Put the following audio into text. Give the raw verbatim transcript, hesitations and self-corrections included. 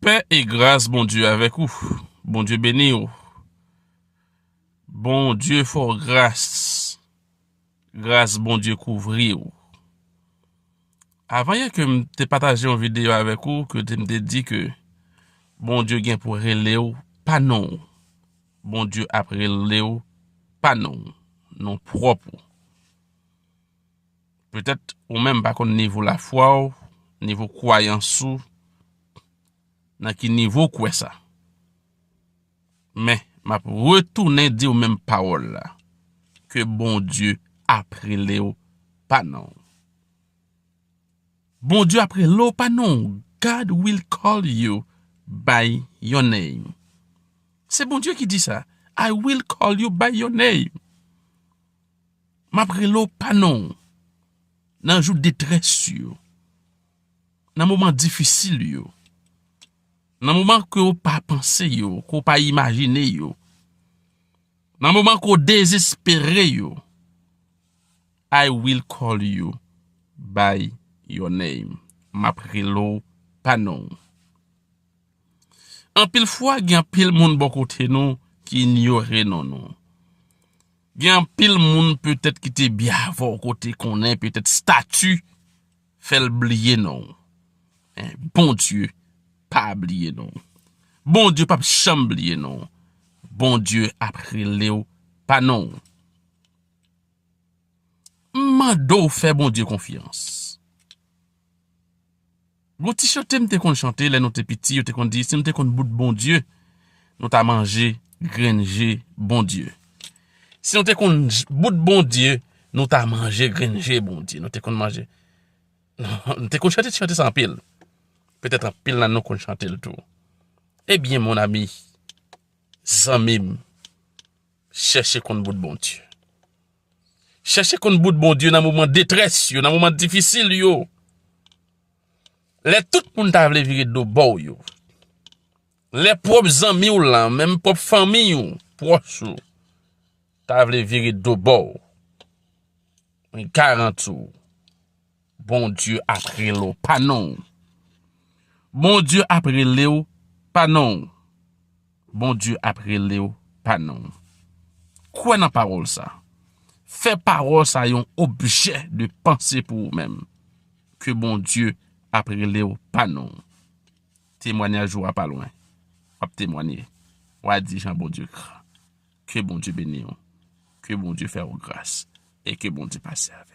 Pè e gras Bondye avèk ou. Bondye beni w. Bondye fè w gras. Gras Bondye kouvri w. Avan yè ke m te pataje yon videyo avèk ou, ke te, m te di ke Bondye gen pou rele w pa non w. Bondye ap rele w pa non w, non pwòp ou. Petèt ou menm pa konn nivo lafwa w, nivo kwayans ou, nan ki nivo w kwè sa. Men, m ap retounen di w menm pawòl la, ke Bondye ap rele w pa non w. Bondye ap rele w pa non w. God will call you by your name. Se Bondye ki di sa. I will call you by your name. M ap rele w pa non w. Nan jou detrès yo. Nan moman difisil yo. Nan moman ke w pa panse yo, ke w pa imajine yo. Nan moman ke w dezespere yo. I will call you by your name. M ap rele w pa non w. Anpil fwa, gen anpil moun bò kote nou ki inyore non nou. Gen anpil moun petèt ki te byen avè w, ke w te konnen, petèt stati fè l bliye non w. Men Bondye pa bliye non w. Bondye p ap janm bliye non w. Bondye ap rele w pa non w. M mande w fè Bondye konfyans. Gon ti chante m te konn chante lè nou te piti, yo te konn di, si nou te konn bout Bondye, nou ta manje grenn je Bondye. Si nou te konn j-, bout Bondye, nou ta manje grenn je Bondye. Nou te konn manje. Nou te konn chante ti chante sa anpil. Petèt anpil nan nou konn chante l tou. Ebyen, mon ami, zanmi m, chèche konn bout Bondye. Chèche konn bout Bondye nan moman detrès yo, nan moman difisil yo. Lè tout moun ta vle vire do ba w yo. Lè pwòp zanmi w lan, menm pwòp fanmi w, pwòch ou, ta vle vire do ba w. Mwen garanti w, Bondye ap rele w pa non w. Bondye ap rele w pa non w. Bondye ap rele w pa non w. Kwè nan pawòl sa. Fè pawòl sa yon objè de panse pou ou menm. Ke Bondye ap rele w pa non w. Temwanyaj ou a pa lwen. W ap temwanye. W a di jan Bondye gran. Ke Bondye beni w. Ke Bondye fè w gras. E ke Bondye pase avè w.